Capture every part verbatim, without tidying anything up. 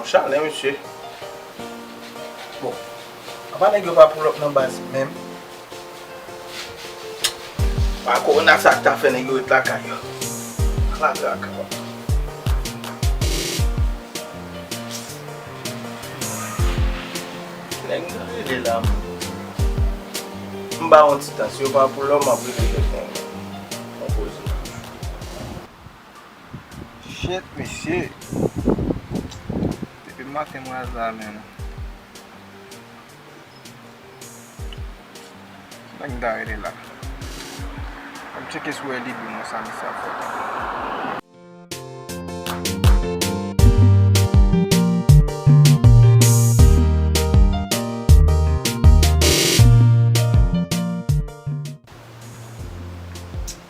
Chalè, mesye. Bon, apa nèg yo pa pull up nan baz menm? Pa kowona sa k ta fè nèg yo ret lakay yo. Lage ak. Nèg nan rele la, man. M ba yon ti tan, si yo pa pull up, m ap rele kèk nèg. Yon koze. Shit, mesye. Depi maten m raz la, menm. Nèg m ta rele la. Ann tcheke si w wè li di mwen sa misye ap fè.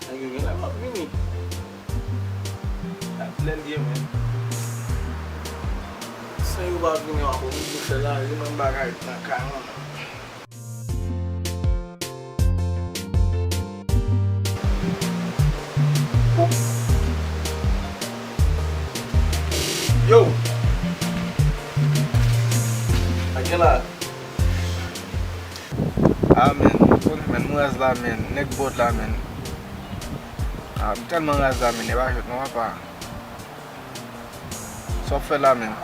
Nèg yo genlè p ap vini. Ak lè l ye menm. San yo pa vini, w ap oblije fè lari, menm bagay nan kay mwen menm. Yo! Ak gen la. Ah, men, ou konnen, men, m raz la, men, nèg bòd la, men. Ah, m tèlman raz la, men, e pa jwèt non, papa. Sa w ap fè la, men?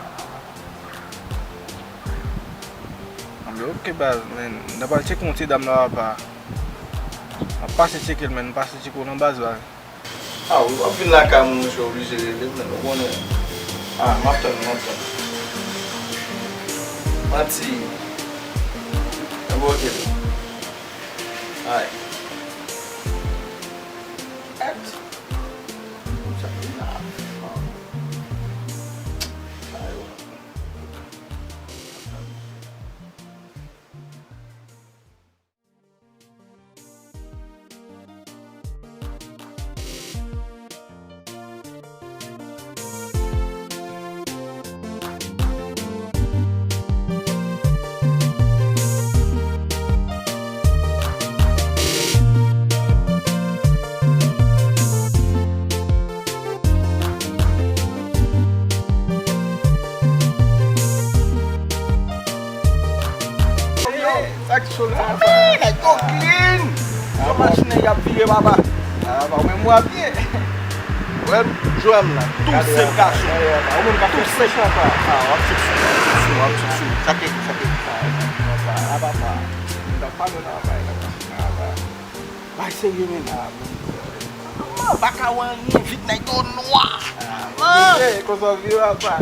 Anben, ok, baz, men, n ap al tcheke yon ti dam la, papa. M ap pase tcheke l, men, m pase tcheke w nan baz la. Ah, w ap vin lakay mwen, monchè, oblije rele m, men, ou konnen. Ah, m ap tann, m ap tann. Manti. Anben, ok, tou. Ay. At. Sa vin la. Sa yo. Sa k cho la, papa? Nèg yo clean. Yon machin y ap vire, papa. Ah, papa, ou menm w ap byen. Wè m, jwè m la. Tou senp gason. Tou senp. Ah, w ap chèche, w ap chèche, w ap chèche. Sa k, sa k. Ah, papa. N ap pale nan bagay la, papa. Bay serye, men. Ah, man, pa ka wè anyen, vit nèg yo nwa. Ah, man. Hey, konsa w vire, apa?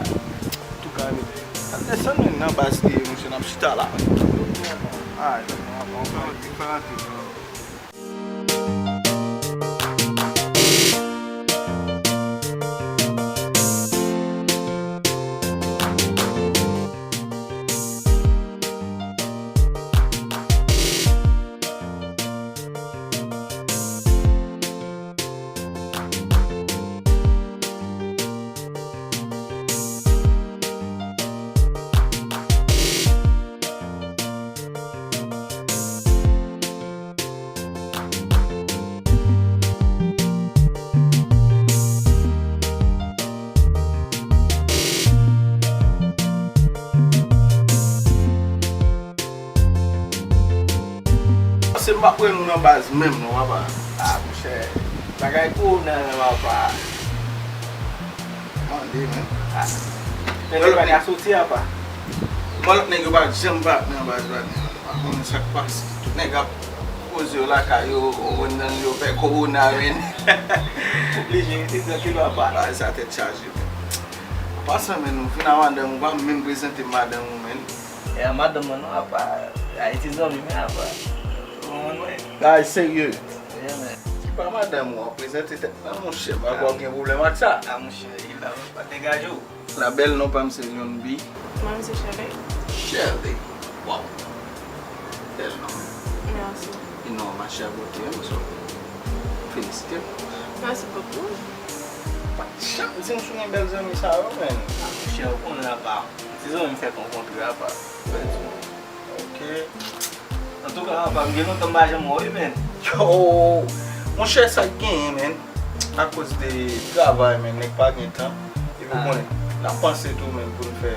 Touka, men. N ap desann, men, nan baz li ye, monchè, n ap chita la. Ah, non, non, non. Se m pa kwè nou nan baz menm non, papa. Ah, monchè. Bagay kowona, papa. Mande, men. Ah. Men lè pa ka soti, apa. Bon, lòt nèg yo pa janm pa nan baz la, men. Pa konnen sa k pase. Tout nèg ap poze yo lakay yo, ou konprann, yo pè kowona, men. Oblije rete trankil, apa. Bagay sa tèt chaje, men. An pasan, men, ou vin a madanm ou, pa menm prezante madanm ou, men. E a madanm mwen non, apa. Ayiti zanmi, men, apa. Ou konprann mwen? Bagay serye. Yeah, man. Se pa madanm ou ap prezante tèt mwen, monchè, m pa kwè w gen pwoblèm ak sa. Ah, monchè, li la, pa degaje w. La bèl non pa m se Yonbi. Mwen se Shirley. Shirley. Wow. Bèl non. Mèsi. E non, ma chère beauté, hein, so. Felisite. Mèsi bokou. Pa t janm di m si w gen bèl zanmi sa yo, men. Ah, monchè, ou konnen apa. Ti zanmi m fèk rankontre apa. Bèl zanmi. Ok. Antouka, apa, m gen lontan m pa janm wè w wi, men. Yo, monchè, sa k genyen, men. Akoz de travay, men, nèg pa gen tan. Epi, ou konnen, n ap panse tou, men, pou n fè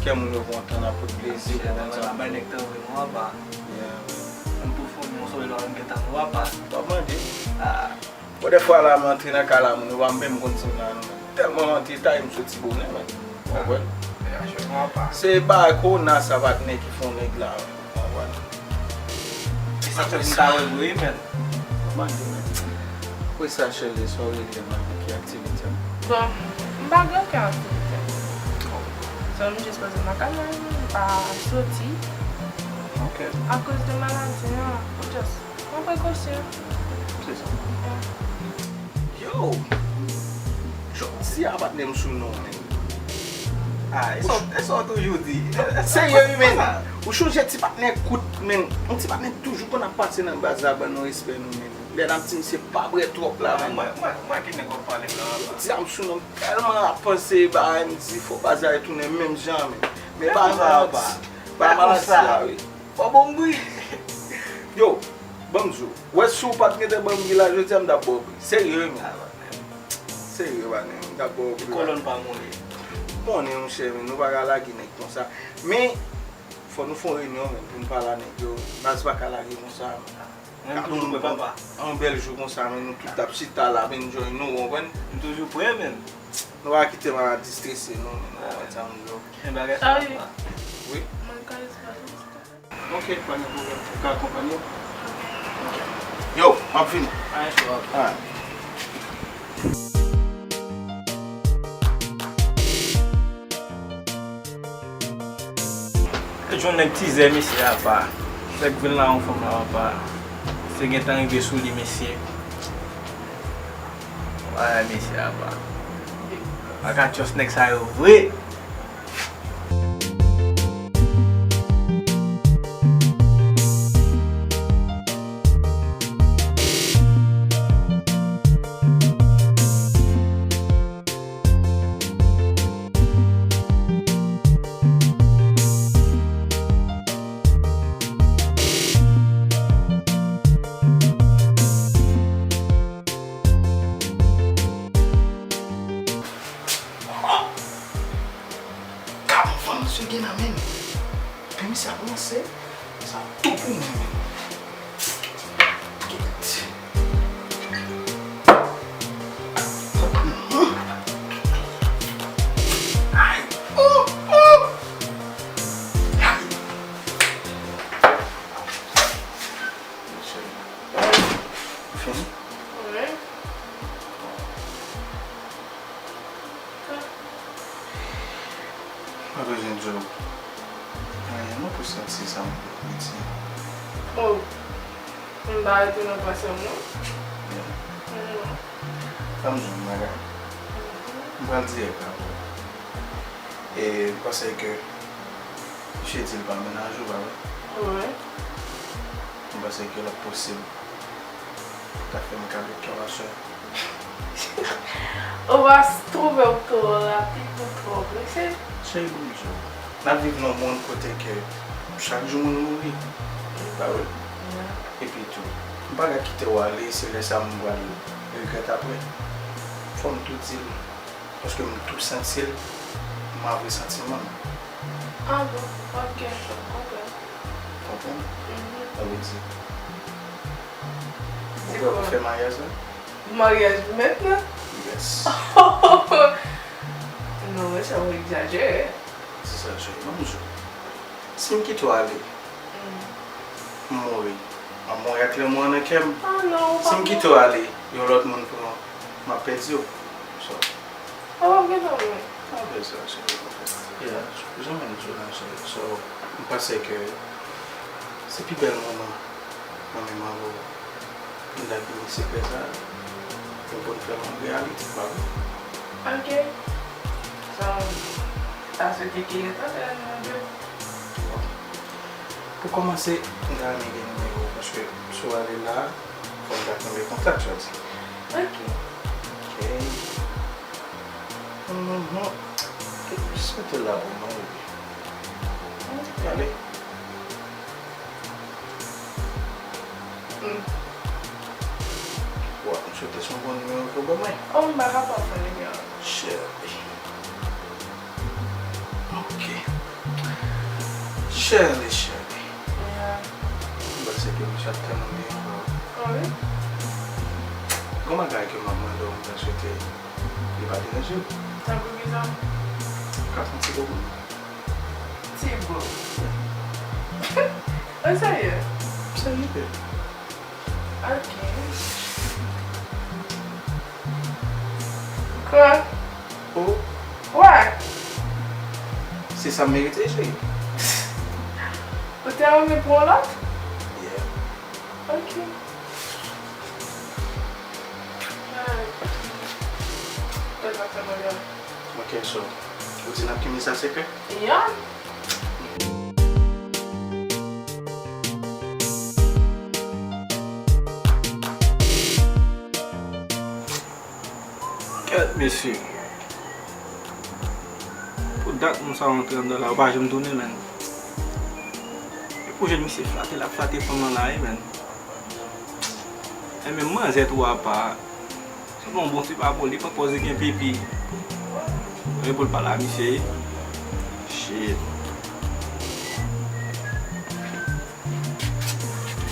Kè moun yo kontan, n ap pote plezi pou kontan. Bay nèg tanbri nou apa. Yeah, man. Ann pwofonde yon sòl lò, ann gentan nou apa. W ap mande. Ah. Bon, dèfwa la, mwen antre nan kay la, moun yo pa menm konn si m la, non, men. Tèlman m antre, ta m soti bonè, men. Ou konprann? Se bagay kowona sa, patnè, ki fè yon nèg la, men. Ou konprann? E sa fè m ta wè vre, men. Mande, men. Apre sa, Shirley, sa w regle, men, ki aktivite? Bon, m pa gen okenn aktivite. So, m jis poze m nan kay mwen, m pa soti. Ok. Akoz de maladi an, m just Pran prekosyon. Se sa. Yo! Jodi a, patnè m sou non, men. Ah, e sa, e sa w toujou di. Serye, wi, men. Ou chonje ti patnè kout, men. Yon ti patnè toujou konn ap pase nan baz la, ban nou respè nou, men. Lè n ap di misye pa bwè twòp la, men. Mwen, mwen, mwen ki nèg w ap pale la. Jodi a, m sou non, m tèlman ap panse bagay, m di fò baz la retounen menm jan, men. Men bagay maladi, bagay maladi la, wi. Fò bon bri. Yo, ban m di w. Wè, si w pa t gentan ban m bri la, jodi a m t ap ba w bri. Serye, men. Serye, patnè, m t ap ba w bri. Kolòn pa mouri. Konnen, monchè, men, nou pa ka lage nèg konsa. Men, fò nou fè yon reyinyon, men, pou n pale a nèg yo. Baz pa ka lage konsa, men. Mwen, m toujou prè, papa. Yon bèl jou konsa, men, nou tout t ap chita la, ap enjoy nou, w konprann? M toujou prè, men. Nou pa kite maladi strese nou, men, nou konprann sa m di w. Men bagay sa va. Wi. Mwen ka espase. Ok, pa gen pwoblèm. Ou ka akonpanye m? Ok. Yo, m ap vini. Alright, bro. Alright. Jwenn nèg tizè mesye apa. Nèg vin la yon fanm la apa. Se gentan rive sou li mesye. Ay, mesye apa. Pa ka trust nèg sa yo vre. Gad on van misye gen nan men l. Pèmi sa pou lanse, sa tou pou mwen menm. Ay, oh, oh. Ay. Fini? Wi. Mwen bezwen di w, eh, mwen pou santi sa m pou di. Oh, m pa rete nan panse m non. Yeah. Non. Ban m di w yon bagay. M pral dirèk la pou ou. E m panse ke misye di l pa menaj ou, pa vre? Wi. M panse ke l ap posib. Ou ta fè m kado kè w aswè. Ou pa s- twouve w twò rapid, ou twò prese? Cheri, ban m di w, n ap viv nan yon mond kote ke chak jou moun mouri. Pa vre? Epi tou, m pa ka kite w ale, se lè sa a m pral regrèt apre. Fò m tou di l. Paske m tou santi l, m avwe santiman m. Ah bon, ok, m konprann. Konprann? Mhm. Sa vle di, ou prè pou fè maryaj la? Maryaj mentnan? Yes. Non, men sa w egzajere. Se sa, cheri, ban m di w. Si m kite w ale, m mouri. M ap mouri ak lanmou an nan kè m. Ah non, ou pa mouri. Si m kite w ale, yon lòt moun pran, m ap pèdi w. So. Ou p ap gentan mouri. M ap fè sa, cheri, m ap fè sa. Yeah, jan m di w la, cheri. So, m panse ke se pi bèl moman mwen menm avè w. N ta vini sekrè sa, nou konn fè l an reyalite, pa vre? Ok. Sa, sa se te ki enpòtan nan de. Bon. Pou kòmanse, m ta renmen gen nimewo w, paske si w ale la, fò m ta kenbe kontak, sa di. Ok. Ok. Mhm. Jis mete l la pou mwen, epi. Ok. Ale. Mm. Wa, m swete se yon bon nimewo ke w ban mwen. Oh, m pa ka pa pran nimewo. Cheri. Ok. Chèli, chèli. Yeah. M panse ke misye ap tèlman byen ankò. Ah wi? Gon bagay ke m ap mande w, m ta swete li pa deranje w. Tankou kisa? Ou ka fè yon ti bobo? Ti bobo? Ou serye? Serye. Ok. Kwa? Oh. Why? Se sa m merite, cheri. Ou te renmen pou yon lòt? Yeah. Ok. Ah. Bèl bagay, Maria. Ok, so, ou di n ap kenbe sa sekrè? Yeah. Kèt, mesye. Pou dat moun sa yo antre anndan la, yo pa janm tounen, menn. E pou jwenn misye flate, l ap flate fanm lan la, wi, menn. E menm manzè tou apa. Se bon, bon, se pa bon, li pran pòz li gen pipi. Mwen pou l pale a misye. Shit.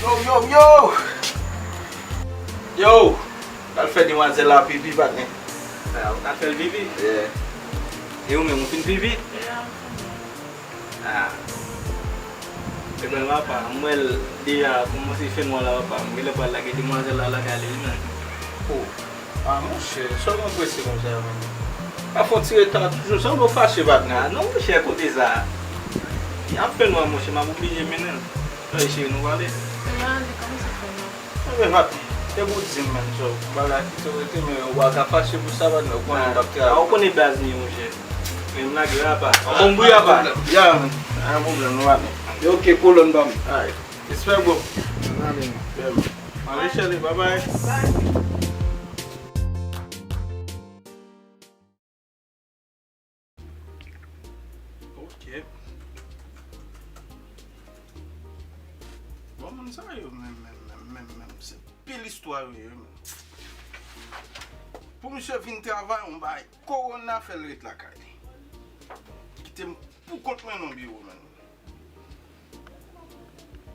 Yo, yo, yo! Yo! Al fè demwazèl la pipi, patnè. Sa, ou ka fè l pipi? Yeah. E ou menm, ou fin pipi? Yeah, m fin. Ah. Ebyen, papa, m wè l deja kòmanse fè nwa la, papa. M genlè pral lage demwazèl la lakay li, wi, menn. Oh. Ah, monchè, sa w konn prese konsa, menn? Pa fè yon ti reta toujou, sanble w fache, patnè. Ah, non, monchè, koute sa. Y ap fè nwa, monchè, m ap oblije mennen l. Sa e cheri nou pale. Elan, li kòmanse fè nwa. Ebyen, patnè, te pou di m, menn, so, bagay ki te rete, men ou pa ka fache pou sa, patnè, ou konnen m p ap travay. Ah, ou konnen baz li, monchè. Men m lage apa. An bon bri apa. Ya, men. An pwoblèm, nou pa men. Yo, ok, kolòn pa m. Alright. Respect, bro. Ann ale, men. Yeah, man. Ann ale, chèli, bye bye. Bye. Ok. Bon, moun sa yo, menm, menm, menm, menm, menm, se pil istwa yo ye, menm. Pou misye vin travay, yon bagay. Kowona fè l ret lakay li. Kite m pou kont mwen nan biwo, menn.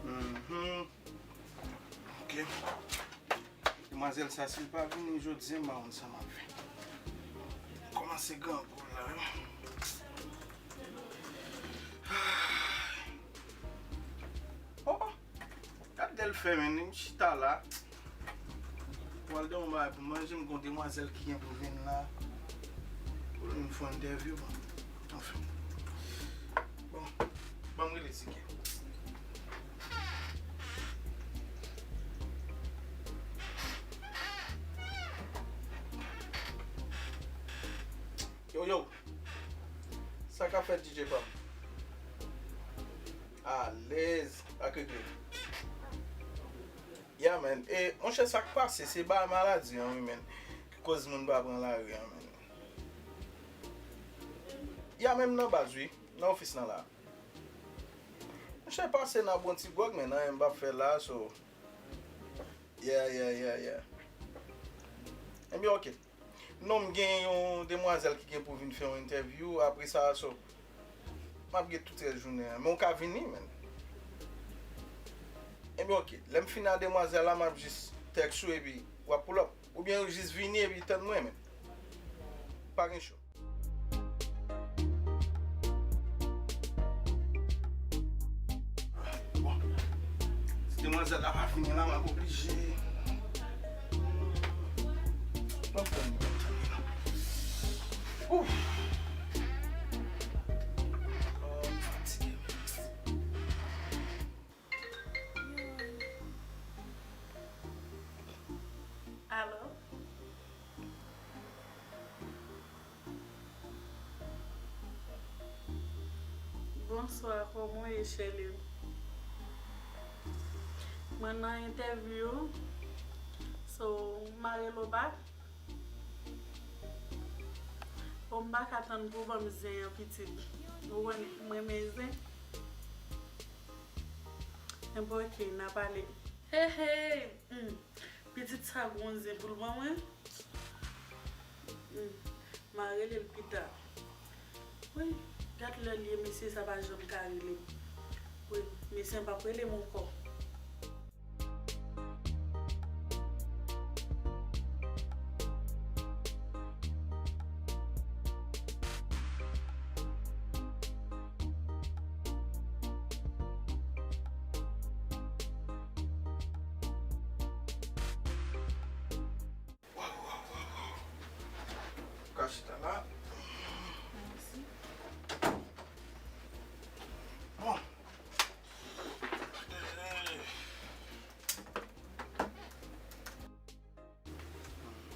Mhm. Ok. Demwazèl sa, si l pa vini jodi a, m pa konn sa m ap fè. Kòmanse grangou la, wi. Oh! Gad lè l fè, menn, li chita la. Pral de yon bagay pou manje, m gon demwazèl ki gen pou vin la. Pou l vin fè yon entèvyou, bon. Anfen. Bon, ban m rele Zike. Yo, yo. Sa k ap fèt, D J pa m? Alèz ak regle. Yeah, man. E, monchè, sa k pase, se ba maladi an, wi, man. Ki koz moun pa pran lari an, man. Yeah, man, m nan baz, wi. Nan ofis nan la. Monchè, pase nan bon ti gwòg, man. Anyen m p ap fè la, so. Yeah, yeah, yeah, yeah. Ebyen, ok. Non, m gen yon demwazèl ki gen pou vin fè yon entèvyou apre sa, so, m ap gen tout rès jounen an. Men w ka vini, man. Ebyen, ok. Lè m fin a demwazèl la, m ap jis tèks ou epi w ap pull up. Oubyen ou jis vini epi tann mwen, man. Pa gen cho. Bon. Si demwazèl la pa vini la, m ap oblije. Bon, bon, bon. Ouf. Oh, m fatige, man. Alo? Bonswa, kòman w ye, chèli m? Mwen nan entèvyou, so, m mare loba. Bon, m pa ka tann pou w ban m zen an, pitit. Ou konnen, m renmen zen. Enben, ok, n a pale. Hey, hey! Hmm. Pitit sa gon zen pou l ban mwen. Hmm. M a rele l pita. Wi, gad lè l ye, mesye sa pa janm ka rele m. Wi, mesye an p ap rele m ankò. Waw, waw, waw, waw. Ka chita la. Mèsi. Bon.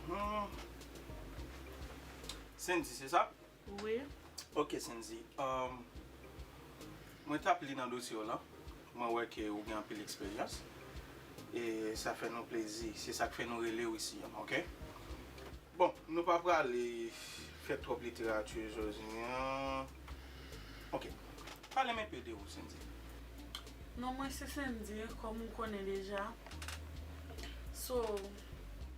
Mhm. Sendy, se sa? Wi. Ok, Sendy. Um, mwen t ap li nan dosye w lan. Mwen wè ke ou gen anpil eksperyans. E sa fè nou plezi. Se sa k fè nou rele w isi an, ok? Bon, nou pa prale fè twòp literati jodi an. Ok. Pale m enpe de ou, Sendy. Non, mwen se Sendy, kòm ou konnen deja. So,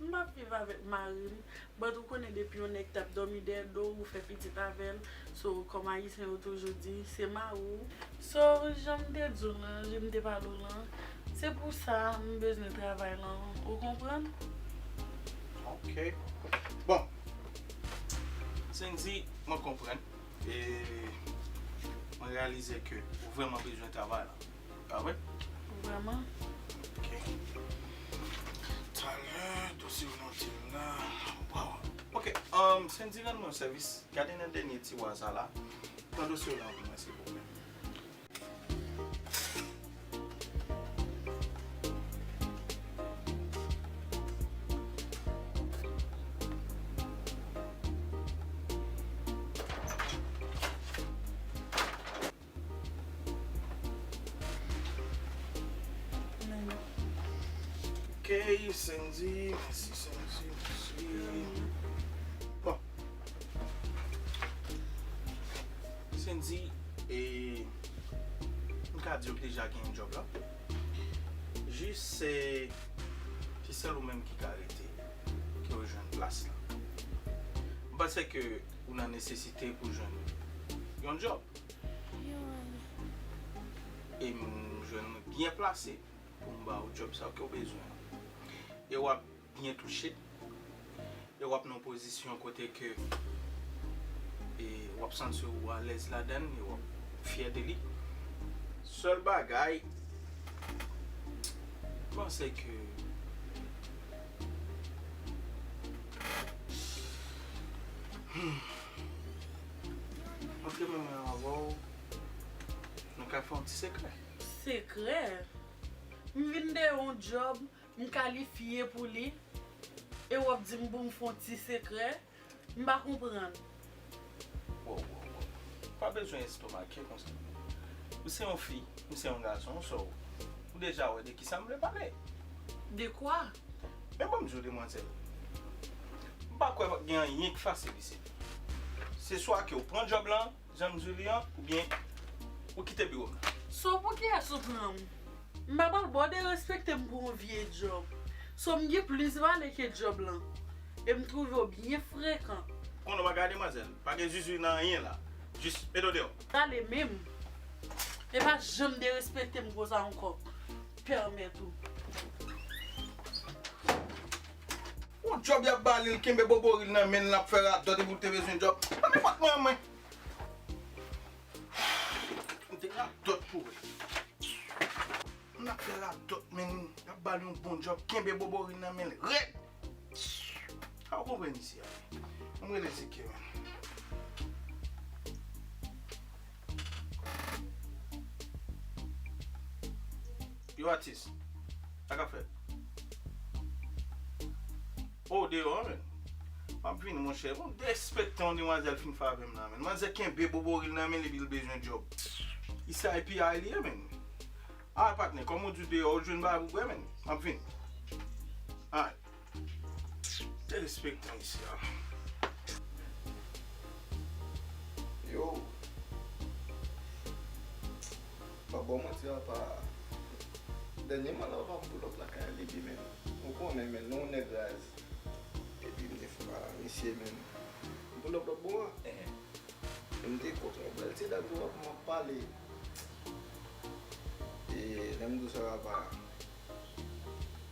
m ap viv avèk mari m. But ou konnen depi yon nèg t ap dòmi dèyè do w, ou fè pitit avè l. So, kòm Ayisyen yo toujou di, se mari w. So, jan m te di w lan, jan m te pale w lan, se pou sa m bezwen travay lan, ou konprann? Ok. Bon. Sendy, mwen konprann. E mwen reyalize ke ou vrèman bezwen travay la. Pa vre? Vrèman. Ok. Talè, dosye w note m la. Waw. Ok, um, Sendy, rann mwen yon sèvis. Gade nan dènye tiwa sa la. Pran dosye w la pou mwen, silvouplè. Ok, Sendy, mèsi Sendy, mèsi. Bon. Sendy, e, m ka di w deja gen djòb la. Jis se, se sèl ou menm ki ka rete, ki yo jwenn plas la. M panse ke ou nan nesesite pou jwenn yon djòb. E m jwenn mwen byen plase pou m ba ou djòb sa ke w bezwen an. E w ap byen touche. E w ap nan yon pozisyon kote ke, e, w ap santi w alèz ladan l e w ap fyè de li. Sèl bagay, m panse ke, hmm, antre mwen menm avè w, nou ka fè yon ti sekrè. Sekrè? M vin de yon djòb, m kalifye pou li, e w ap di m pou m fè yon ti sekrè? M pa konprann. Wow, wow, wow. Pa bezwen estomake konsa. Ou se yon fi, m se yon gason, so, ou deja wè de kisa m vle pale. De kwa? Men ban m di w, demwazèl. M pa kwè gen anyen k fasil isit. Se swa ke w pran djòb lan, jan m di w li an, oubyen ou kite biwo m nan. So, pou kiyès ou pran m? M pa pral ba w derespekte m pou yon vye djòb. So, m gen plis valè ke djòb lan. E m twouve w byen frekan. Konnen w pa ka, demwazèl. Pa gen zuzu nan anyen la. Jis mete w deyò. Prale menm. E pa janm derespekte m konsa ankò. Pèmèt ou. Yon djòb y ap ba li, l kenbe bobori l nan men l, l ap fè radòt epi w te bezwen djòb. Pa nenpòt mwen, mwen. M te radòt pou wè. M ap fè radòt, men y ap ba l yon bon djòb, kenbe bobori nan men l rèd. Sa w konprann isi a? Ann rele Zike, men. Yo, atis, sa k ap fèt? O, deyò a, men. M ap vini, monchè. Bon, derespektan yon demwazèl fin fè avè m la, men. Manzè kenbe bobori l nan men l epi l bezwen djòb. Isa epi ay li ye, men. Ay, patnè, kòm ou di w deyò, ou jwenn bagay pou bwè, men. M ap vini. Ay. Derespektan isi a. Yo. Pa ba w manti, apa. Dènyèman la, apa m pull up lakay Alibi, men. Ou konnen, men, nou nèg raz. Epi m te fè pa misye, men. M pull up lòt bò a. Ehn. E m te kontre yon bèl ti dam, tou, ap m ap pale. E, lè m di w sa, papa,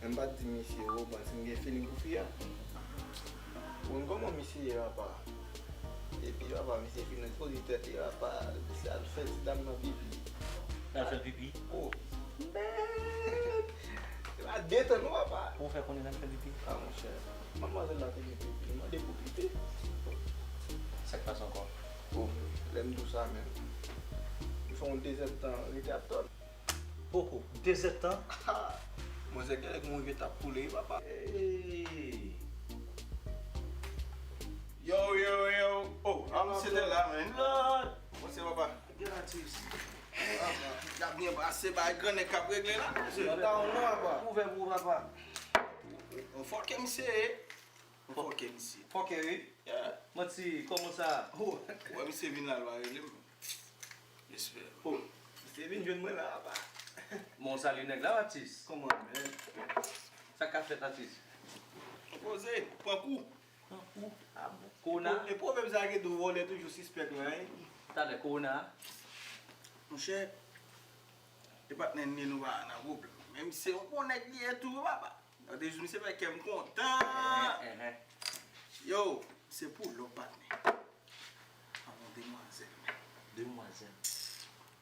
menm pa t di misye, ou konprann, si m gen feeling pou fi a. Ou konn kòman misye ye, papa. Epi, papa, misye fin poze tèt li, papa, misye al fè ti dam nan pipi. L al fè l pipi? Oh, mèd! Se pa detann non, papa. Pou w fè konnen l al fè l pipi? Ah, monchè, madmwazèl la te gen pipi, li mande pou pipi. Sa k pase ankò? Oh, lè m di w sa menm. Li fè yon dezèdtan rete ap tann. Poko, dezèdtan? Manzè genlè gon rive t ap koule wi, papa. Hey! Yo, yo, yo. Oh, a misye te la, man. Lòd! Kòman se, papa? Gen atis. Y ap byen pase, bay grannèg k ap regle la, mesye. Down non, papa. Ouvè pou ou, papa. Ou fòkè misye ye. Ou fòkè misye. Fòkè, wi. Yeah. Manti, kòman sa? Oh. Ou wè misye vin la, l pa rele m. Respè. Oh, misye vin jwenn mwen la, papa. Bon, salye nèg la, atis. Kòman, men? Sa k ap fèt, atis? Poze, pran kou. Pran kou? Ah bon. Kona? E pwovèb sa ki di w vòlè toujou sispèk, wi. Talè, kona? Monchè, e patnè n ye, nou pa nan pwoblèm. Men misye yon bon nèg li ye tou, papa. Lòt jou misye fè kè m kontan. Yo, se pou lòt patnè. An, yon demwazèl, men. Demwazèl.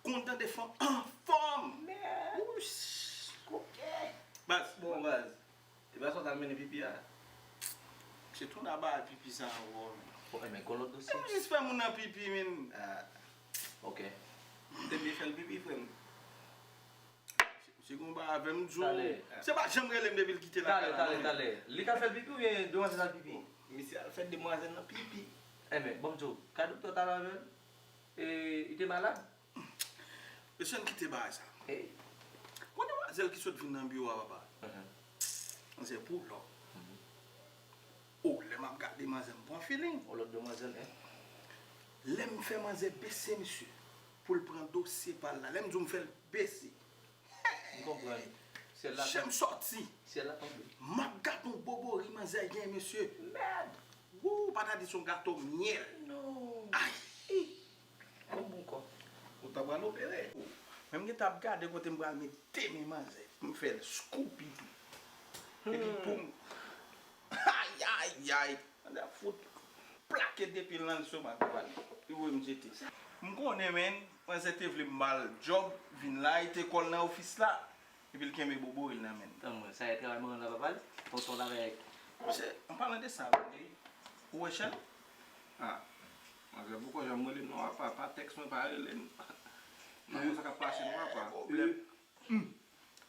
Kontan de fanm anfòm. Mèd. Wouch. Koke. Baz, bon, baz. E pa sa w t al mennen pipi a? Se tou naba al pipi sa ankò, men. Bon, enben, gon lòt dosye. Jis fè moun nan pipi, men. Ah, ok. Te byen fè l pipi, frè m. Misye gon bagay avè m, di w. Se pa janm rele m depi l kite lakay la, non. Talè, talè, talè. Li ka fè l pipi oubyen demwazèl al pipi? Misye al fè demwazèl nan pipi. Enben, ban m di w, ka doktè w t al avè l? E, li te malad? Mesye, ann kite bagay sa. Hey. Gon demwazèl ki sot vin nan biwo a, papa. Manzè pou lò. Oh, lè m ap gade manzè, m pran feeling. Oh, lòt demwazèl, en? Lè m fè manzè bese, mesye, pou l pran dosye pa l la. Lè m di w m fè l bese. M konprann. Syèl la tonbe. Chè m sòti. Syèl la tonbe. M ap gade yon bobori manzè gen, mesye. Mèd! Wou, pa ta di se yon gato myèl. Non. Ay! Ih! Yon bon kò. Ou ta pral opere. Men m gentan ap gade kote m pral mete men manzè. M fè l Scoopidou. Epi pou m. Ay, ay, ay! Manzè ap fout plake depi l nan lestomak li pale. Li voye m jete. M konnen, men, manzè te vle m ba l djòb, vin la, li te kòl nan ofis la. Epi l kenbe bobori l nan men l. Tann mwen, sa e travay manman l la, papa l? Tonton l avèk. Mesye, an palan de sa, ou wè Chèn? Ah, manzè poko janm rele m non, papa. Pa tèks mwen, pa rele m. Pa konn sa k ap pase non, papa. Pwoblèm.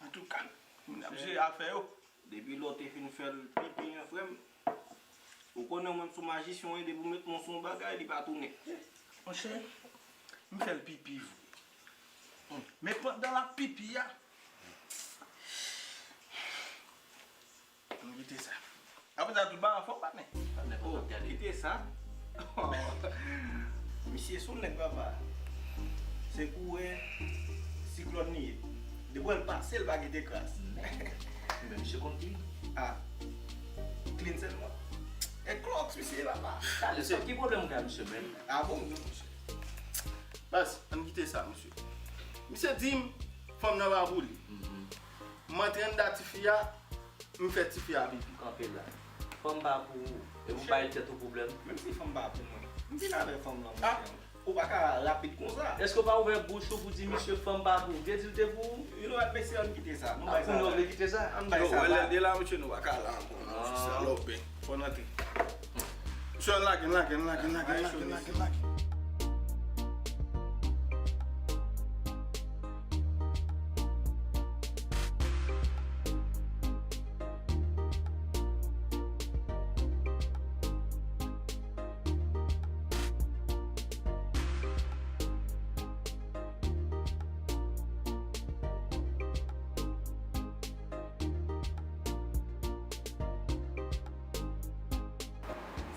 Antouka, moun ap jere afè yo. Depi lè w te fin fè l pipi an, frè m, ou konnen mwen m se yon majisyen, wi, depi w met men w sou yon bagay, li pa tounen. Monchè, m fè l pipi vre. Men pandan l ap pipi a, ann kite sa. Apre sa, tout bagay anfòm, patnè. Patnè, oh, kite sa. Misye se yon nèg, papa. Se kourè siklòn li ye. Depi w wè l pase, l pa kite kras. Men, men misye konn clean. Ah. Clean sèlman. E Crocs misye ye, papa. Talè, ki pwoblèm ou gen ak misye menm? Ah bon, non, misye. Baz, ann kite sa, misye. Misye di m, fanm nan pa pou li. M antre anndan tifi a, m fè tifi a pipi. Kanpe la. Fanm pa pou ou, e ou bay tèt ou pwoblèm. Menm si fanm pa pou mwen, m vin avè fanm nan, monchè. Ou pa ka rapid konsa. Èske w pa ouvè bouch ou pou di misye fanm pa pou ou? Te di l te pou ou? You know what, mesye, ann kite sa. Nou bay sa. Kounye a w vle kite sa? Ann bay sa. Yo, wè lè l de la, mesye, nou pa ka la ankò, non. Jis sa, lòbè. Fò n antre. Mesye, ann lage, ann lage, ann lage, ann lage, ann lage, ann lage, ann lage.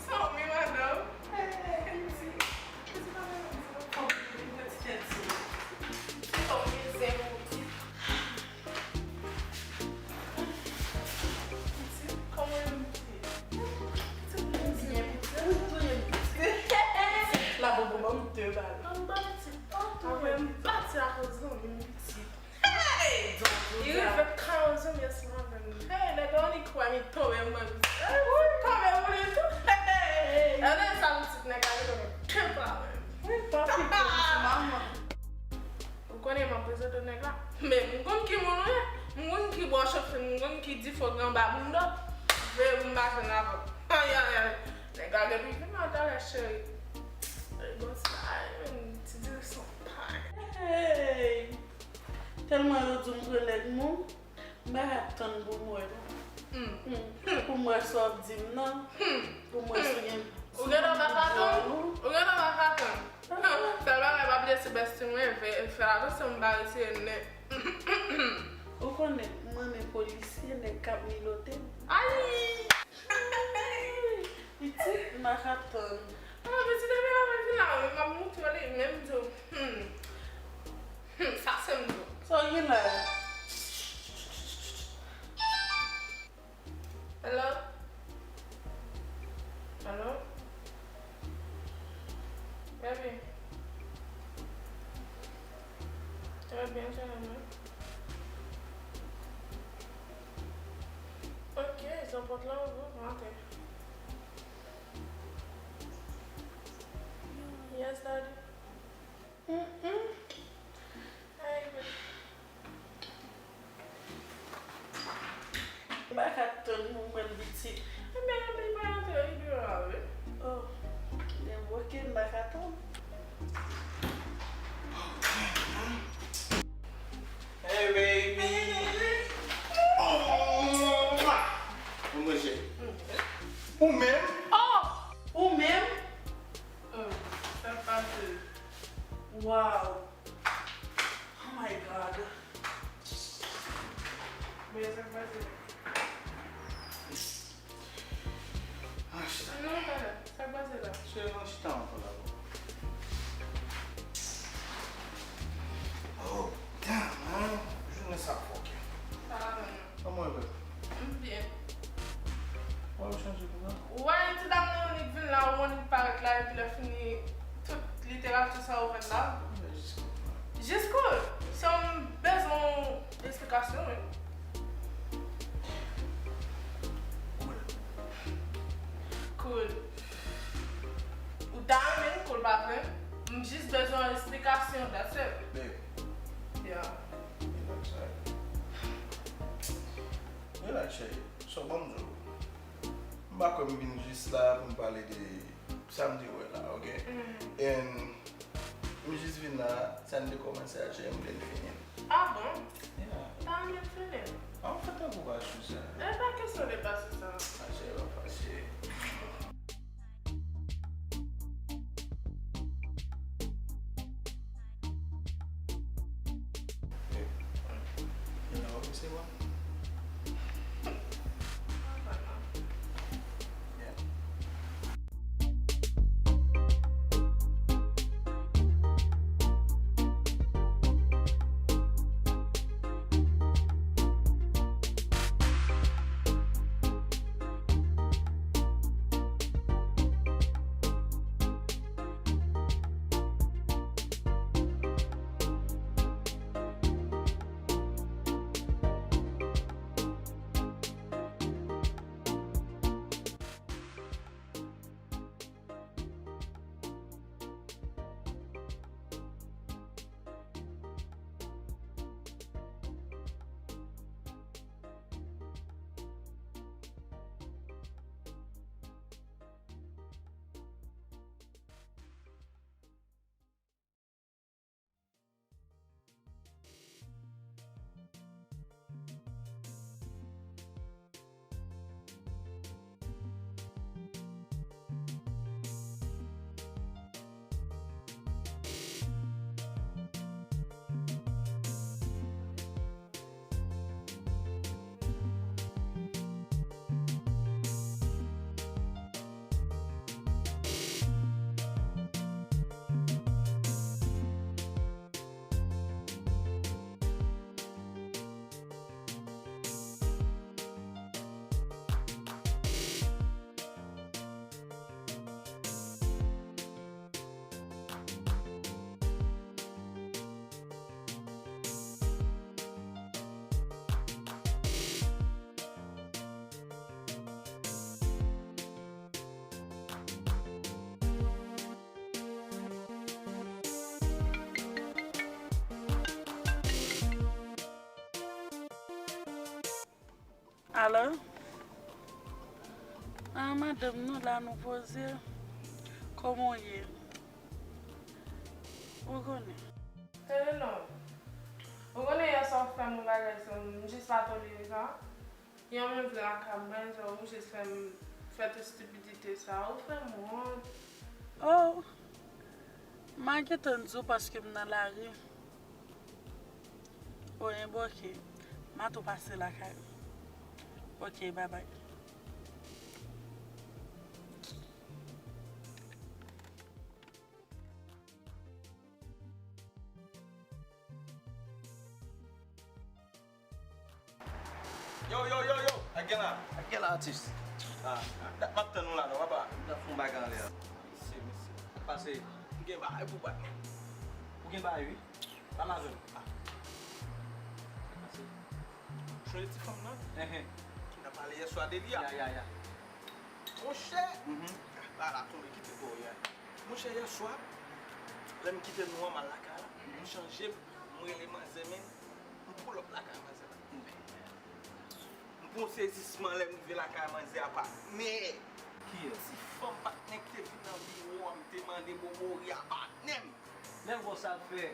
Sa w ye, madanm? Hey, Msi. Konnen m ap prezante w nèg la. Men m konn ki moun ou ye. M konn ki bò w chofle, m konn ki difo gen anba bounda w. Veye pou m pa jwenn avè w. Ayayay. Nèg la depi vin la talè, cheri. Bon, sa, ti direksyon pa. Hey! Tèlman yo di m pran nèg moun. M pa ka tann pou m wè, non. Hmm. Hmm. Pou m wè sa w ap di m nan. Hmm. Pou m wè si w gen... Ou gentan pa ka tann? Ou gentan pa ka tann? Sèl bagay, pa bliye se bèstim mwen, fè, fè atansyon m pa eseye nèg. Ou konnen, m renmen polisye, nèg k ap milote m. Ay! Pitit, m pa ka tann. Ah, pitit, depi lè mwen vin la, m ap moutre li, men m di w, hmm. Hmm, sa se m di w. Sa w gen la? Hello? Hello? Baby? Très bien, très bien. Ok, se pòt la ouvri, m antre. Yes, daddy. Mm-mm. Hey, baby. M pa ka tann pou m wè l pitit. Ebyen, li pa antre, li deyò a, wi. Oh, men ok, m pa ka tann. Hey, baby. Oh, mwa. Bon, mwen, cheri. Ou menm? Oh, ou menm? Oh, sa pase. Wow. Oh my God. Men sa k pase? Ah, chita. Non, pa la. Sa k pase la? Cheri, non, chita ankò la, bon. Oh, damn, man. Jounen sa fòkè. Sa va menm, non? Kòman w ye? M byen. Wè, ou chanje pou sa? Ou wè ti dam nan annik vin la, ou annik parèt la, epi lè fini, tout literati sa ou fèt la. Jis kounye a. Jis kounye a. Se yon bezwen esplikasyon, wi. Cool. Cool. Ou ta renmen l, cool pa vre? M jis bezwen yon esplikasyon, that's it. Babe. Yeah. Relax, cheri. Relax, cheri. So, ban m di w. M pa kwè m vin jis la pou m pale de sa m te wè la, ok? Mm. And m jis vin la, sa n te kòmanse a, cheri, m vle n fini l. Ah bon? Yeah. M ta renmen n fini l. An fèt, tankou pa sou sa. E pa kesyon de pa sou sa. Ah, cheri, pa fache. You know, you see what? Yeah. Alo? Ah, madanm, nou la, nou poze. Kòman w ye? Ou konnen. Hello. Ou konnen yè swa ou fè m yon bagay, m jis pa tolere sa. Yon moun vle lakay mwen, so ou jis fè m fè tout stipidite sa. Ou fè m wont. Oh, m a gentan di w paske m nan lari. Oh, enben, ok. M a tou pase lakay ou. Ok, babay. Yo, yo, yo, yo! Ak gen la? Ak gen la, atis? Ah, dat m ap tann ou la, non, papa. M t ap fè yon bagay anlè a. Mesye, mesye. Pase. M gen bagay pou bat, non. Ou gen bagay, wi. Pale avè m. Ah. Pase. Ou sonje ti fanm nan? Enhen. Ki n ap pale yè swa de li a? Ya, ya, ya. Monchè! Mhm. Ah, ba la tonbe kite bò, ya. Monchè, yè swa, lè m kite nou an, m al lakay la, m chanje, m rele manzè, men m pull up lakay manzè la. M pran sezisman lè m rive lakay manzè a, patnè. Kiyès? Ti fanm, patnè, ki te vin nan biwo a, m te mande bobori a, patnè m. Lè w wè sa l fè.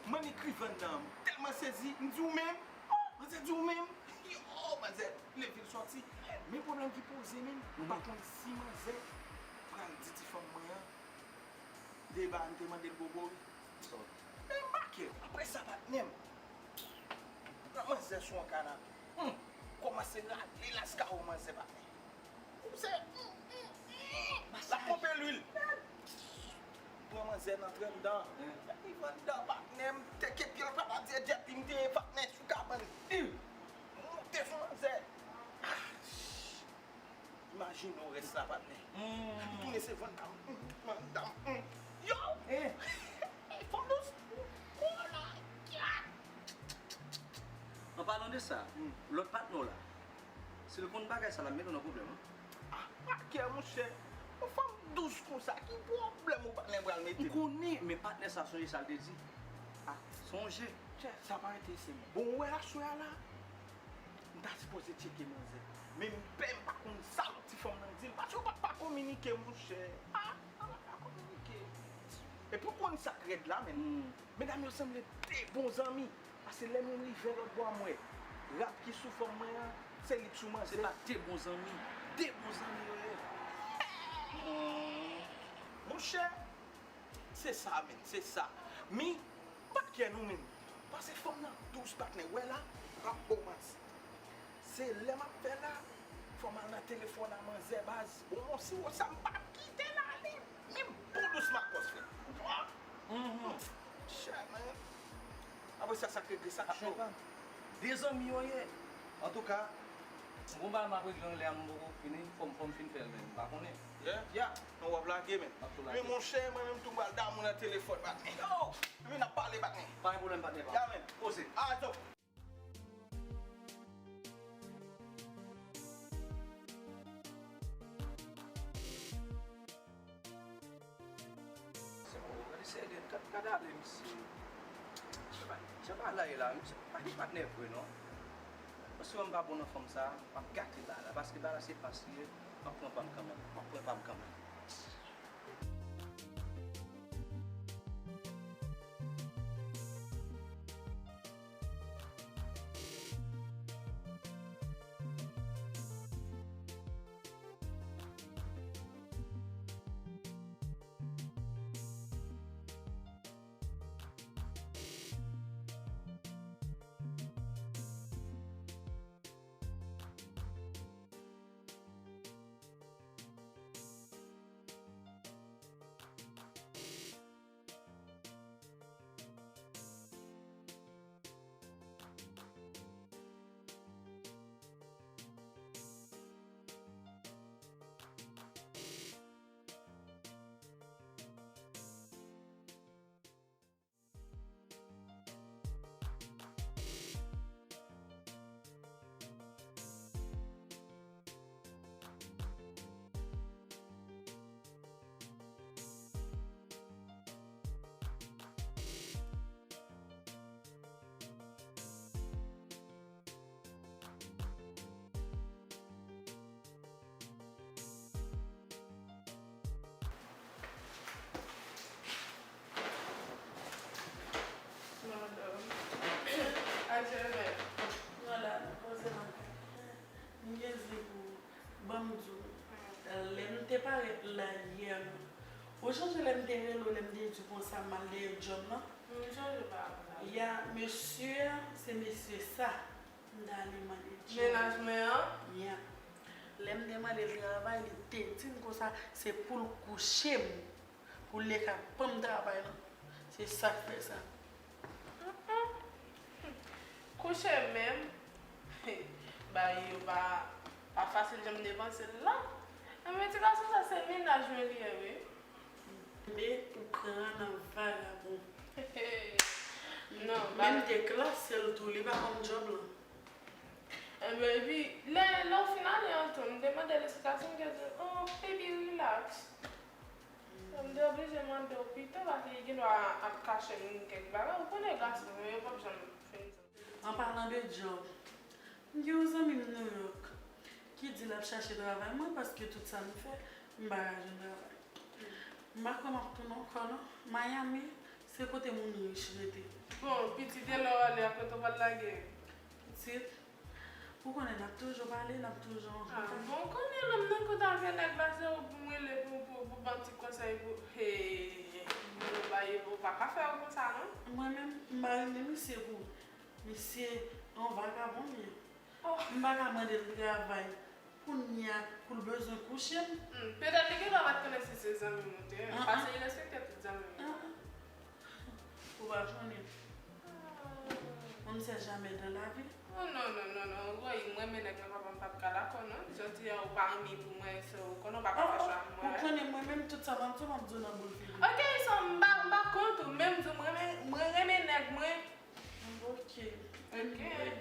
Mwen m ekri anndan an, m tèlman sezi, m di, "Ou menm?" Oh, manzè di, "Ou menm?" Yo, manzè leve l sòti. Men pwoblèm ki poze, menm, m pa konn si manzè pral di ti fanm mwen an de bagay m te mande l bobori. Men m make l. Apre sa, patnè m, pran manzè sou yon kanape. Hum, kòmanse rale laskawo manzè, patnè. Ou se, hum, hum, hum. L ap ponpe lwil. Pran manzè nan tranndan. Li vann dan patnè m, teke pye l, papa Dye djèt li m te ye patnè sou kabann. Hum. Monte sou manzè. Ah, imajine w rès la, patnè. Tounen se vann dam. Hum, vann dam. Hum. Yo! Eh. Fanm dous. Oh la, kat. An palan de sa, lòt patnè w la, si l konn bagay sa, l ap mete w nan pwoblèm, wi. Ah, pa kè, monchè. Yon fanm dous konsa, ki pwoblèm ou patnè pral mete? M konnen, men patnè sa, sonje sa l te di. Ah, sonje. Chè, sa pa enterese m. Bon, ou wè aswè a la, m ta sipoze tcheke manzè. Men m pè, m pa konn sa lòt ti fanm nan di l. Paske yo pa t pa kominike, monchè. Ah, yo pa t pa kominike. Epi ou konn sa k rèd la, menm. Medam yo sanble de bon zanmi. Paske lè m rive lòt bò a, m wè rad ki sou fanm mwen an, se li k sou manzè. Se pa de bon zanmi. De bon zanmi yo ye. Monchè, se sa menm, se sa. Mi, m pa t kè nou menm. Paske fanm nan dous, patnè. Wè la, m p ap ba w manti. Se lè m ap fè la, fò m al nan telefòn a manzè, baz. Bon, si w sa, m p ap kite l ale. Men bon dous makòs, frè. Chè, men. Apre sa, sa k regle, sa k cho. De zanmi yo ye. Antouka, m gon bagay m ap regle anlè a, m poko fini. Fò m, fò m fin fè l, men m pa konnen. Yeah? Yeah. Non, w ap lage, men. M ap tou lage. Men monchè, mwen menm tou m pral damou nan telefòn, patnè. Yo! Men n ap pale, patnè. Pa gen pwoblèm, patnè pa m. Yeah, men. Koze. Alò. Se bon, gade serye, gad, gad ale, misye. Jan bagay la ye la, misye pa gen patnè vre, non. Paske mwen m pa bon nan fanm sa, m ap gate bagay la, paske bagay la se pas li ye, m ap pran pa m kanmenm, m ap pran pa m kanmenm. Ou sonje lè m te rele w, lè m te di w konsa m al dèyè djòb lan? M sonje pa konsa. Ya, mesye a, se mesye sa. M t ale mande djòb. Mennaj mwen an? Ya. Lè m te mande l travay, li te di m konsa, se pou l kouche m, pou l te ka ban m travay lan. Se sa k fè sa. Kouche menm. Bagay yo pa, pa fasil jan m te panse l la. Enben, ti gason sa, se mennaj mwen li ye, wi. Men ou pran nan vagabon. Non, menm te klase l tou, li pa konn djòb lan. Enben, epi, lè, lè w fin ale an tou, m te mande l esplikasyon, m te di, oh, baby, relax. M te oblije mande w pito, paske li gen dwa ap kache m kèk bagay. Ou konnen gason, men yo p ap janm fin di. An palan de djòb, m gen yon zanmi m Nouyòk ki di l ap chache travay mwen paske tout sa m fè, m pa ka jwenn travay. M pa kwè m ap tounen ankò non. Miami, se kote moun rich rete. Bon, pitit, e lè w ale a, kote w pral lage? Pitit, ou konnen n ap toujou pale, n ap toujou an kontak. Ah, bon, konnen lè m nan kote avè nèg la, se ou pou m rele pou, pou, pou ban ti konsèy pou, hey, pou ba yo, ou pa ka fè yo konsa non. Mwen menm, m pa renmen misye pou, misye yon vagabon li ye. Oh. M pa ka mande l travay kounye a pou l bezwen kouche m. Hmm, petèt li gen dwa pa t konnen si se zanmi m ou te ye. Ah, ah. Paske li respekte tout zanmi m yo. Ah, ah. Ou pa konnen. Ah. On ne sait jamais dans la vie. Oh, non, non, non, non. Woy, m renmen nèg la, papa, m p ap ka dakò non. Jodi a ou pa renmen pou mwen, so ou konnen ou pa ka fè chwa mwen. Ou konnen mwen menm tout sa m ap di w, m ap di w nan boul figi. Ok, so m pa, m pa kont ou, men m di w m renmen, mwen renmen nèg mwen. Ok. Ok. Anyway.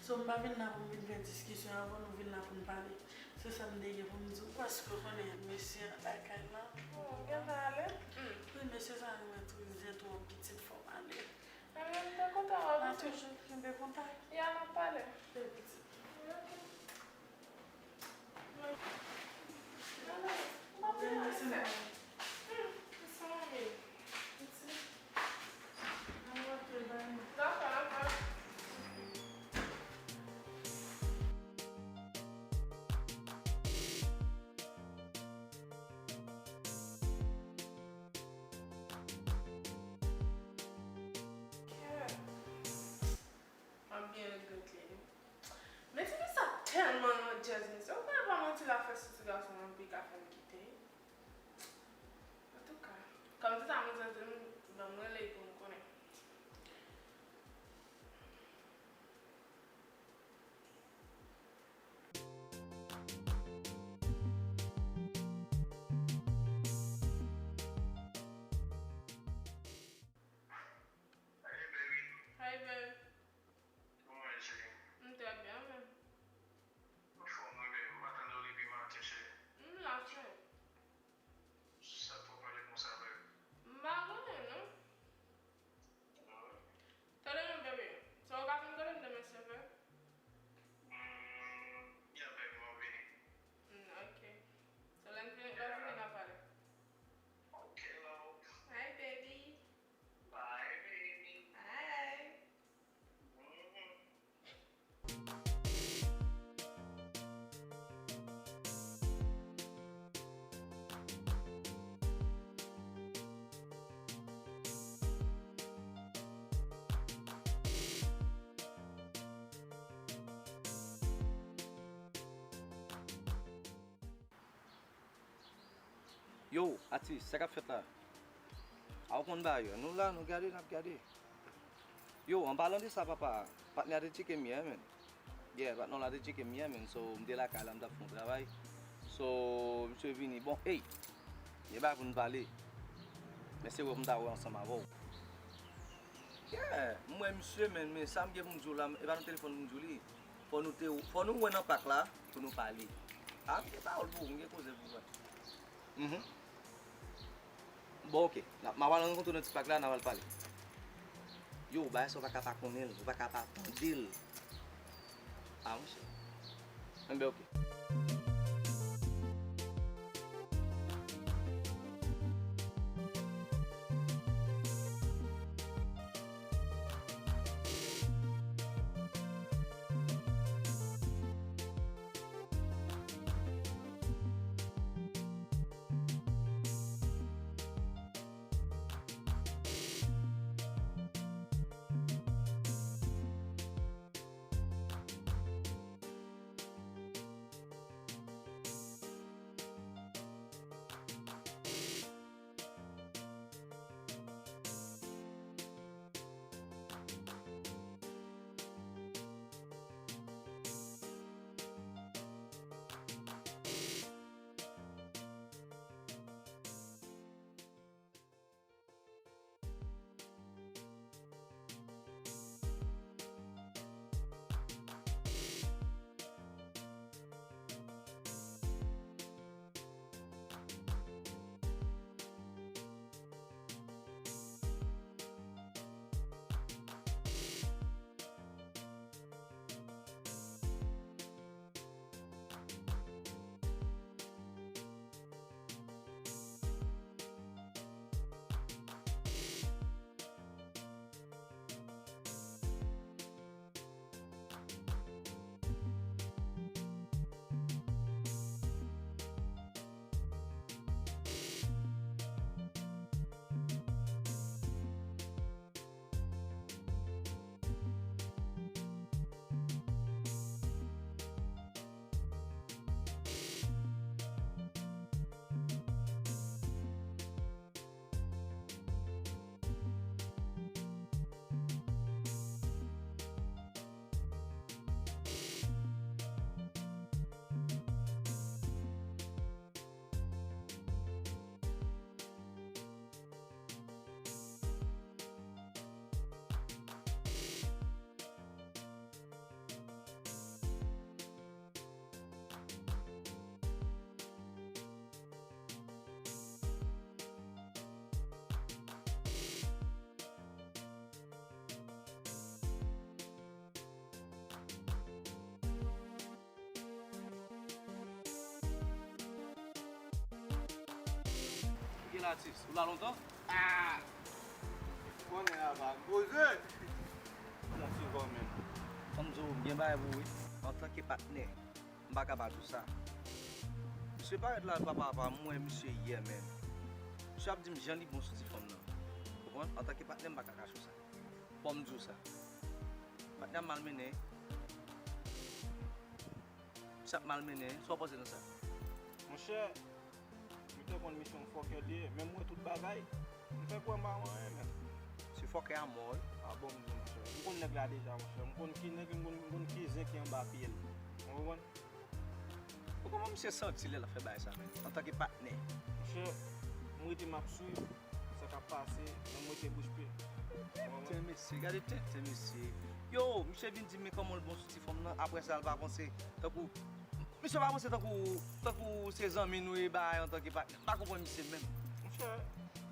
So, m pa vin la pou m vin fè diskisyon avè w, nou vin la pou n pale. Se sa m te gen pou m di w, paske w konnen mesye an lakay la. Oh, gen sa ale? Hmm. Wi, mesye sa renmen trizè twòp, pitit, fò m ale. Enben, m te kontan wè w, pitit. N a toujou kenbe kontak. Ya, n ap pale. Wi, pitit. Ok. M ap byen regrèt li wi. Men tifi sa tèlman djèz mesye. Ou konnen pa manti l ap fè sou ti gason an pou l ka fè m kite. Antouka, kòm se sa mwen santi m, ban m rele l pou m konnen. Hey baby. Hi babe. Kòman w ye, cheri? M trè byen, men. Anfòm wi, baby. M pa tande w depi maten, cheri. M la, cheri. Sa k fè w pale konsa, baby? M pa konnen, non. Ah wi? Tande non, baby. So, ou ka vin kote m demen, silvouplè? Hmm, yeah, baby, m ap vini. Hmm, ok. So, lè n vini, lè w vini, n a pale. Ok, love. Hi, baby. Bye, baby. Bye. Yo, atis, sa k ap fèt la? A, ou konn bagay yo. Nou la, nou gade, n ap gade. Yo, an palan de sa, papa, patnè a te tcheke m yè, menn. Yeah, patnè w la te tcheke m yè, menn. So, m te lakay la, m t ap fè yon travay. So, misye vini. Bon, ey! Gen bagay pou n pale. Men se wè pou m ta wè ansanm avè w. Yeah, m wè misye, menn, men sa m gen pou m di w la, e pa nan telefòn pou m di w li. Fò nou te, fò nou wè nan pak la pou nou pale. A, m gen pawòl pou ou, m gen koze pou m fè. Mhm. Bon, ok. N a, m a pral rankontre w nan ti pak la, n a pral pale. Yo, bagay sa w pa ka pa konnen l, ou pa ka pa tande l. A, monchè. Enben, ok. Atis, ou la lontan? Ah! Konnen la pa poze. Bon, Silvan menm. Fò m di w, m gen bagay pou ou, wi. Antanke patnè, m pa ka pa di w sa. Misye parèt la, papa, papa, m wè misye yè, menm. Misye ap di m jan li bon sou ti fanm nan. Konprann? Antanke patnè, m pa ka kache w sa. Fò m di w sa. Patnè ap malmennen. Misye ap malmennen. Sa w panse nan sa? Monchè, m te konn misye yon fòkè li ye, men m wè tout bagay. M fè kwè m pa wè anyen, menm. Se fòkè a mò, wi. A bon, m di, monchè. M konn nèg la deja, monchè. M konn ki nèg, m konn, m konn ki zen ki anba pye l. Ou konprann? Ou konprann misye santi lè l ap fè bagay sa, menm? Antanke patnè. Monchè, m rete m ap swiv sa k ap pase, men m rete bouch pe. Ou konprann? Tenten mesye, gade tenten mesye. Yo, misye vin di m men kòman l bon sou ti fanm nan, apre sa l pa panse tankou Misye pa panse tankou, tankou se zanmi nou ye, bagay antanke patnè. M pa konprann misye menm. Monchè,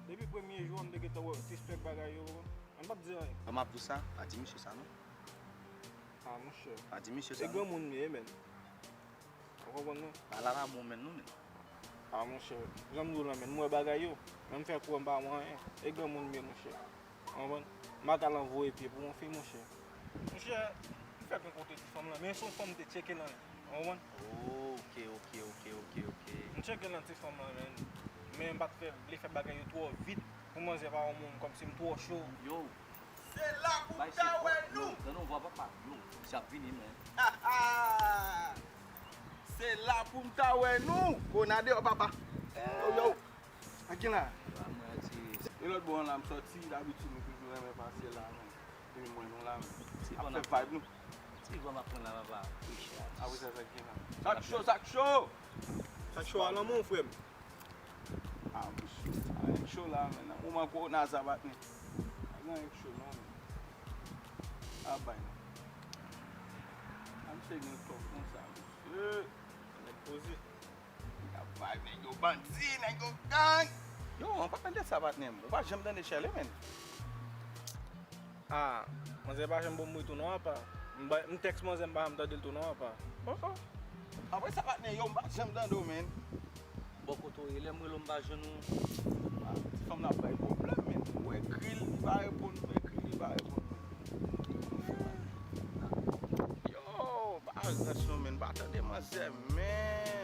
depi premye jou an, m te gentan wè w sispèk bagay yo, bro. Mwen m p ap di anyen. Kòman ap di sa? Pa di misye sa, non. Ah, monchè. Pa di misye sa, non. Se granmoun li ye, menm. Ou konprann, non? Pa la la bon, menm, non, menm. Ah, monchè. Jan m di w la, menm, m wè bagay yo. Men m fè kwè m pa wè anyen. E granmoun li ye, monchè. Ou konprann? M pa ka al anvoye pye pou yon fi, monchè. Monchè, m fèk rankontre ti fanm lan, men se yon fanm m te tcheke nan li. Ou konprann? Oh, ok, ok, ok, ok, ok. M tcheke nan ti fanm lan, men, men m pa t fè, vle fè bagay yo twò vit pou manzè pa wè m kòmsi m twò cho. Yo. Se la pou m ta wè nou. Tann yon vwa papa, yo. Misye ap vini, men. Se la pou m ta wè nou. Kona deyò, papa. Yo, yo. Ak gen la? Yo, a mwen, ti. E lòt bò an la, m sòti, dabitid nou toujou renmen pase la, men. Epi m wè nou la, men. Ti ap fè vibe nou. Ti van m ap pran la, papa. Wi, chè. Apre sa, sa k gen la? Sa k cho, sa k cho! Sa k cho a lanmou, frè m. Ah, monchè. Anyen k cho la, men. Nan moman kowona sa, patnè. Pa gen anyen k cho, non, men. A bay, non. A, misye gen kòb konsa, mesye. Nèg poze. Nèg ap vibe, nèg yo bandi, nèg yo gang. Yo, an palan de sa, patnè m, ou pa janm tande Shirley, menm? Ah, manzè pa janm ban m retou non, apa. M ba, m tèks manzè, m pa janm tande l tou non, apa. Oh, oh. Apre sa, patnè, yo, m pa janm tande w, menm. Bò kote w ye, lè m rele w, m pa jwenn ou. Ah, ti fanm nan ap bay pwoblèm, menm. Ou ekri l, li pa reponn, ou ekri l, li pa reponn. Yo, pa rans non, menm, m pa tande manzè, menm.